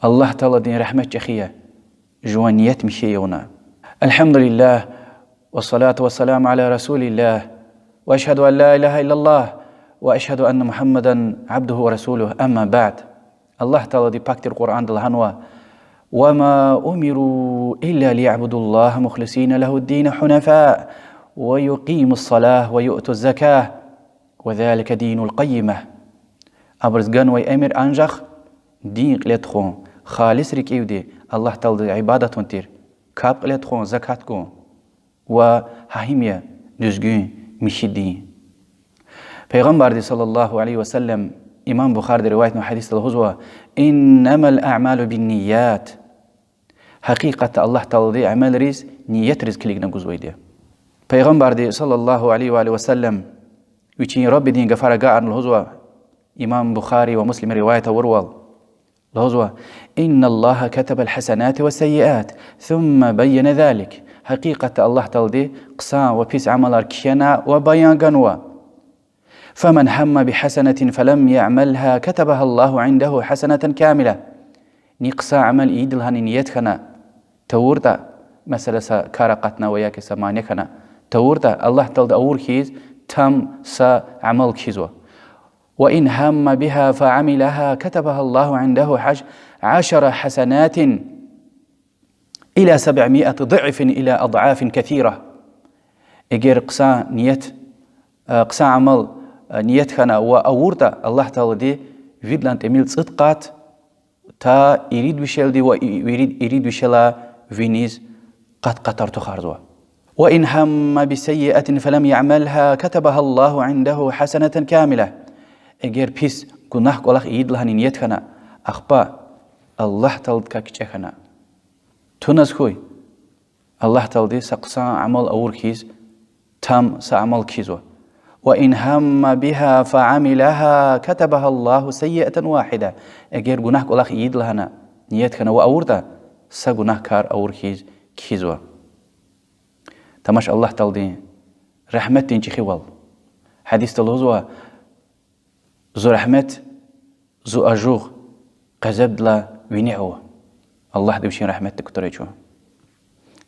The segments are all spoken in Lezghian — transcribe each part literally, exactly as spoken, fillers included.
Аллагь Тааладин рагьмет чӀехи я, жуван ният михьи авуна. الحمد لله، والصلاة والسلام على رسول الله، وأشهد أن لا إله إلا الله، وأشهد أن محمدا عبده ورسوله، أما بعد. Аллагь Таалади пак тир Къуръанда лагьанва: وما أمروا إلا ليعبدوا الله مخلصين له الدين حنفاء ويقيموا الصلاة ويؤتوا الزكاة وذلك دين القيمة. Абуруз ганвай эмир анжах дин кьиле тухун, халис рикӀивди Аллагь Тааладиз ибадат авун тир, капӀ кьиле тухун, закат гун. Ва гьа им я дуьзгуьн, михьи дин. Пайгъамбарди صلى الله عليه وسلم, имам Бухариди риваятнавай гьадисда лугьузва: إنما الأعمال بالنيات. Гьакъикъатда Аллагь Таалади амалриз ниятриз килигна гузвайди я. Пайгъамбарди صلى الله عليه وآله وسلم вичин Раббидин гафар агакьарна лугьузва, имам Бухари ва Муслима риваят авурвал, лугьузва: إن الله كتب الحسنات والسيئات ثم بين ذلك. Гьакъикъатда Аллагь Таалади хъсан ва пис амалар кхьена ва баян ганва. فمن هم بحسنة فلم يعملها كتبها الله عنده حسنة كاملة. Ни хъсан амал ийида лагьана ният хьана тавуртӀа, месела, са кар акъатна ва яки са мани хьана тавуртӀа, Аллагь Таалади авур хьиз там са амал кхьизва. وإن هم بها فعملها كتبها الله عنده حش-، عشر حسنات إلى سبعمائة ضعف إلى أضعاف كثيرة. Эгер хъсан ният, э, хъсан амал, э, ният хьана ва авуртӀа, Аллагь Таалади виридалай тӀимил цӀуд къат, та ирид вишелди ва и-, ирид, ирид вишелай виниз къат-къат артухарзава. وإن هم بسيئة فلم يعملها كتبها الله عنده حسنة كاملة. Эгер пис гунагь кӀвалах ийида лагьана ният хьана, ахпа Аллагь Тааладикай кичӀе хьана туназ хьуй, Аллагь Таалади са хъсан амал авур хьиз там са амал кхьизва. وإن هم بها فعملها كتبها الله سيئة واحدة. Эгер гунагь кӀвалах ийида лагьана ният хьана ва авуртӀа, са гунагь кар авур хьиз кхьизва. Тамаш Аллагь Тааладин рагьметдин чӀехивал. Гьадисда лугьузва: Зи рагьмет зи ажугъ къезебдилай виниз ава. Аллагьди вичин рагьметдик кутурай чун.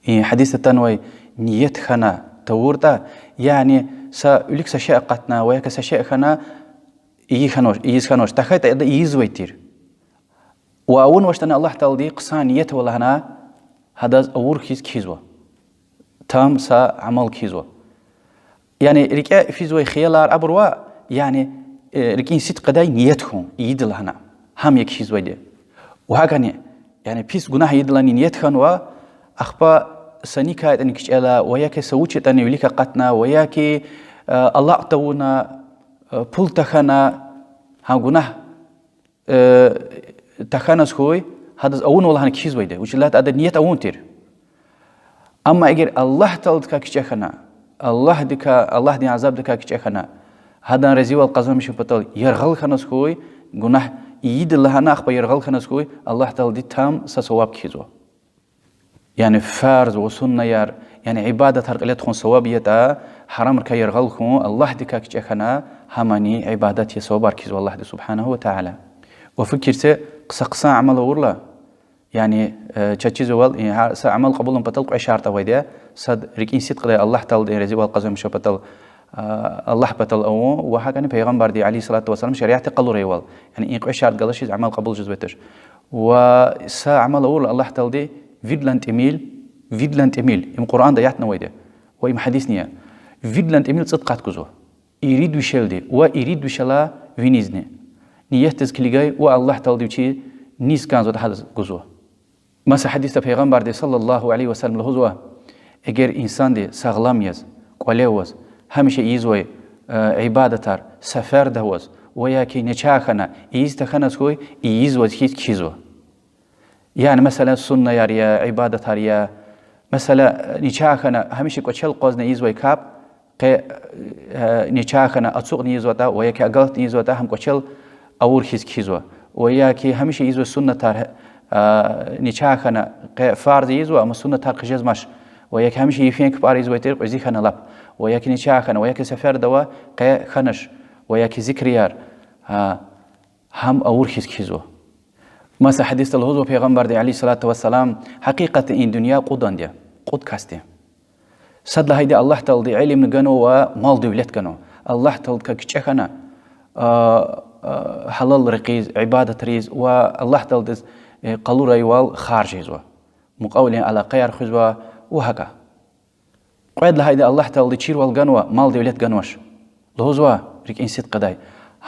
И гьадисда атанвай ният хьана тавуртӀа, яни са вилик са шей акъатна ва яки са шей хьана, ийиз хьанвач, ийиз хьанвач, тахьайтӀа ада ийизвай тир. Ва авунвачтӀани Аллагь Таалади хъсан ният ава лагьана, гьадаз авур хьиз кхьизва. Там са амал кхьизва. Яни рикӀе физвай хиялар абур ва, яни, э, рикӀин сидкьидай ният хьун, ийида лагьана, гьам я кхьизвайди. Ва гьакӀни, яни пис гунагь ийидалани ният хьанва, ахпа са никайтӀани кичӀела, ва яки са вуч ятӀани вилик акъатна, ва яки, э, алакь тавуна, э, пул тахьана, гьа гунагь э, тахьаназ хьуй, гьадаз авунва лагьана кхьизвайди. Вучиз лагьайтӀа ада ният авун тир. Амма эгер Аллагь Тааладикай кичӀе хьана, Аллагьдикай, Аллагьдин азабдикай кичӀе хьана, гьадан разивал къазанмишун патал яргъал хьаназ хьуй, гунагь ийида лагьана ахпа яргъал хьаназ хьуй, Аллагь Таалади там са саваб кхьизва. Яни фарз ва суннаяр, яни ибадатар кьиле тухун саваб ятӀа, гьарамрикай яргъал хьун, Аллагьдикай кичӀе хьана, гьамани ибадат я, савабар кхьизва Аллагьди سبحانه وتعالى. Ва фикир це, са хъсан амал авурла, яни, э, чаз чизвайвал, э, гьа са амал кьабулун патал кьве шартӀ авайди я, сад рикӀин сидкьидай Аллагь Тааладин разивал къазанмишун патал, а, Аллагь патал авун, ва гьакӀни Пайгъамбарди عليه الصلاة والسلام шариатди къалурайвал. Яни и кьве шартӀ галачиз амал кьабул жезвай туш. Ва са амал авурла Аллагь Таалади виридалай тӀимил, виридалай тӀимил, им Къуръанда аятни авайди я, ва им гьадисни я, виридалай тӀимил цӀуд къат гузва. Ирид вишелди ва ирид вишелай винизни ниятдиз килигай ва Аллагь Таалади вичи низ кӀанзаватӀа гьадаз гузва. Маса гьадисда Пайгъамбарди صلى الله عليه وسلم лугьузва: эгер инсанди сагълам яз, кӀвале аваз, гьамиша ийизвай, э, ибадатар сеферда аваз ва яки начагъ хьана ийиз тахьаназ хьуй, ийизваз хьиз кхьизва. Яни, месела, суннаяр я, ибадатар я. Месела, начагъ хьана гьамиша кӀвачел акъвазна ийизвай капӀ, къе, э, начагъ хьана ацукьна ийизватӀа ва яки агалкьна ийизватӀа, гьам кӀвачел авур хьиз кхьизва. Ва яки гьамиша ийизвай суннатар, э, начагъ хьана къе фарз ийизва, амма суннатар хъжезмач. Ва яки гьамиша йифен кпӀар ийизвай тир кьуьзуь хьана лап. Ва яки начагъ хьана, ва яки сеферда ава, къе хьанач. Ва яки зикрияр, а, гьам авур хьиз кхьизва. Маса гьадисда лугьузва Пайгъамбарди, عليه الصلاة والسلام: гьакъикъатда и дуьнья кьуд андия, кьуд касди. Сад лагьайди Аллагь Таалади илимни ганва ва мал-девлет ганва. Аллагь Тааладикай кичӀе хьана, а, а, гьалал рекьиз, ибадатриз ва Аллагь Тааладиз, э, къалурайвал харж ийизва. Мукьвабурулай алакъаяр хуьзва ва гьакӀа. Кьвед лагьайди Аллагь Таалади чирвал ганва, мал-девлет ганвач. Лугьузва рикӀин сидкьидай: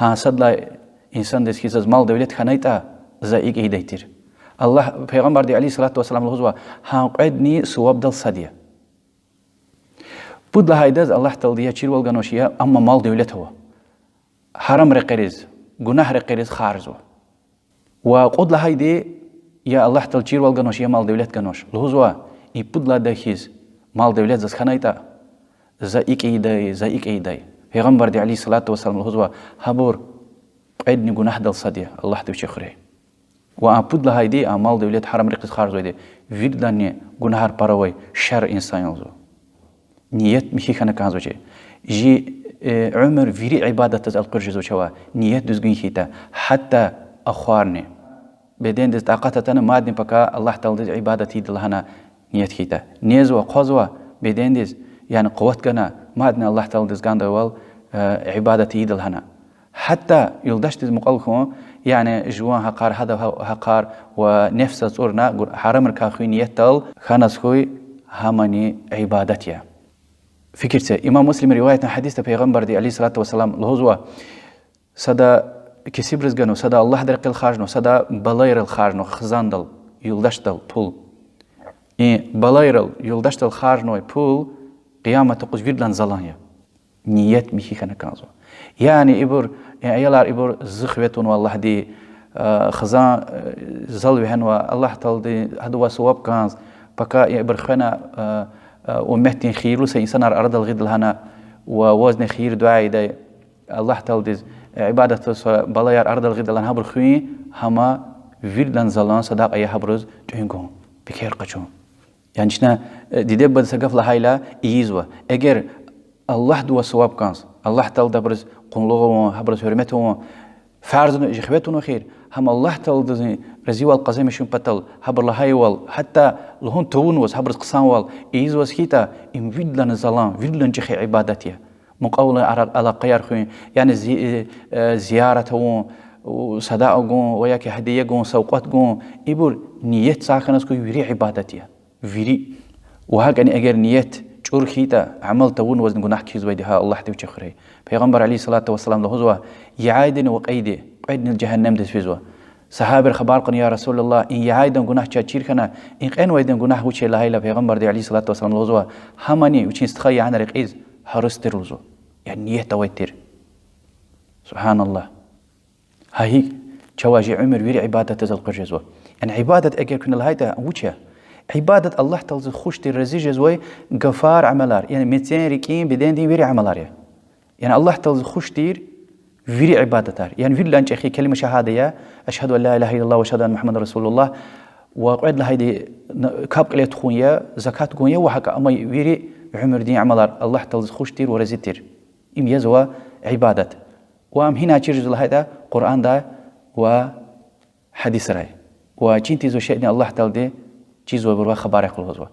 гьа сад лагьай инсандиз хьи заз мал-девлет хьанайтӀа, за икӀ ийидай тир. Аллагь, Пайгъамбарди, عليه الصلاة والسلام, лугьузва: гьа кьведни сувабдал сад я. Пуд лагьайдаз Аллагь Таалади я чирвал ганвач, я, амма мал-девлет ава. Гьарам рекьериз, гунагь рекьериз харжзава. Ва кьуд лагьайди, я Аллагь Таалади чирвал ганвач, я мал-девлет ганвач. Лугьузва: и пуд лагьайда хьиз мал-девлет заз хьанайтӀа, за икӀ ийидай, за икӀ ийидай. Пайгъамбарди, عليه الصلاة والسلام, лугьузва: гьабур кьведни гунагьдал сад я Аллагьди вичи хуьрай. Ва а пуд лагьайди, а мал-девлет гьарам рекьиз харжзавайди, виридалайни гунагьар пара авай шар инсан я лугьузва. Ният михьи хьана кӀанзавачи. Жи, э, уьмуьр вири ибадатдиз элкъуьр жезвач ава, ният дуьзгуьн хьайитӀа, гьатта ахварни. Бедендиз такьат атана мадни пака Аллагь Тааладиз ибадат ийида лагьана ният хьайитӀа. Незва, хъвазва бедендиз, яни къуват гана, мадни Аллагь Тааладиз кӀандайвал, э, ибадат ийида лагьана. Гьатта юлдашдиз мукьвал хьун, яни жуван гьахъар, гьадав гьа-, гьахъар ва нефс ацӀурна гьарамрикай хуьн ниятдал хьаназ хьуй, гьамани ибадат я. Фикир це, имам Муслима риваятна гьадисда Пайгъамбарди, عليه الصلاة والسلام, лугьузва: сада кесибриз ганва, сада Аллагьдин рекьел харжнава, сада балайрал харжнава, хизандал, юлдашдал пул. И балайрал, юлдашдал харжнавай пул Къиямат юкъуз виридалай залан я. Ният михьи хьана кӀанзава. Яни ибур, э, аялар ибур зи хиве тунва Аллагьди, э, хизан, э, зал вегьенва, Аллагь Таалади гьадавай суваб кӀанз, пака ибур хвена, э, э, умметдин хийирлу са инсанар арадал гъида лагьана, ва вазни хийир-дуьа ийидай, Аллагь Тааладиз, э, ибадатдиз са балаяр арадал гъида лагьана гьабур хуьн, гьама виридалай залан садакьа я гьабуруз тӀуьн гун, пекер къачун. Яни чна, э, диде-бубадиз са гаф лагьайла ийизва. Эгер Аллагьдивай суваб кӀанз, Аллагь Таалади гьабуруз къуллугъ авун, гьабуруз гьуьрмет авун, фарзни жи хиве тунва эхир, гьам Аллагь Тааладизни разивал къазанмишун патал, гьабуру лагьайвал, гьатта лугьун тавунваз, гьабуруз хъсанвал ийизваз хьайитӀа, им виридалай залан, виридалай чӀехи ибадат я. Мукьвабурулай ара-, алакъаяр хуьн, яни зи-, э, э, зиярат авун, у, садакьа гун, ва яки гьадия гун, савкьват гун, ибур ният сагъ хьаназ хьуй вири ибадат я. Вири. Ва гьакӀни эгер ният чӀур хьайитӀа, амал тавунвазни гунагь кхьизвайди гьа Аллагьди вичи хуьрай. Пайгъамбар, عليه الصلاة والسلام, лугьузва: яйдини ва кьейди кьведни жегьеннемдиз физвай. Сагьабийри хабар кьуна: يا رسول الله, и яйдин гунагь чаз чир хьана, и кьенвайдин гунагь вуч я лагьайла, Пайгъамбарди, عليه الصلاة والسلام, лугьузва: гьамани вичин стха яна рекьиз гьарис тир лугьузва. Яни ният авай тир. سبحان الله. Гьа икӀ чавай жи уьмуьр вири ибадатдиз элкъуьр жезва. Яни ибадат эгер куьне лагьайтӀа, вуч я? Ибадат Аллагь Тааладиз хуш тир, рази жезвай гафар, амалар, яни мецин, рикӀин, бедендин вири амалар я. Яни Аллагь Тааладиз хуш тир вири ибадатар. Яни виридалай чӀехи كلمة شهادة я, أشهد أن لا إله إلا الله وأشهد أن محمدا رسول الله, ва кьвед лагьайди н-, капӀ кьиле тухун я, закат гун я ва гьакӀа, амма вири уьмуьрдин амалар Аллагь Тааладиз хуш тир ва рази тир. Им язва ибадат. Ва ам гьинай чир жезва лагьайтӀа, Къуръандай ва гьадисрай. Ва чин тийизвай шейни Аллагь Таалади чизвайбурувай хабар я лугьузва.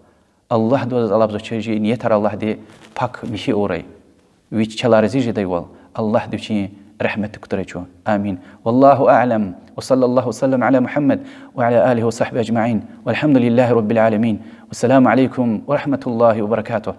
Аллагьдивай заз тӀалабзава чи жи ниятар Аллагьди пак, михьи авурай. Вич чалай рази жедайвал, Аллагьди вичин регьметдик кутурай чун. آمين. والله أعلم، وصلى الله وسلم على محمد وعلى آله وصحبه أجمعين، والحمد لله رب العالمين، والسلام عليكم ورحمة الله وبركاته.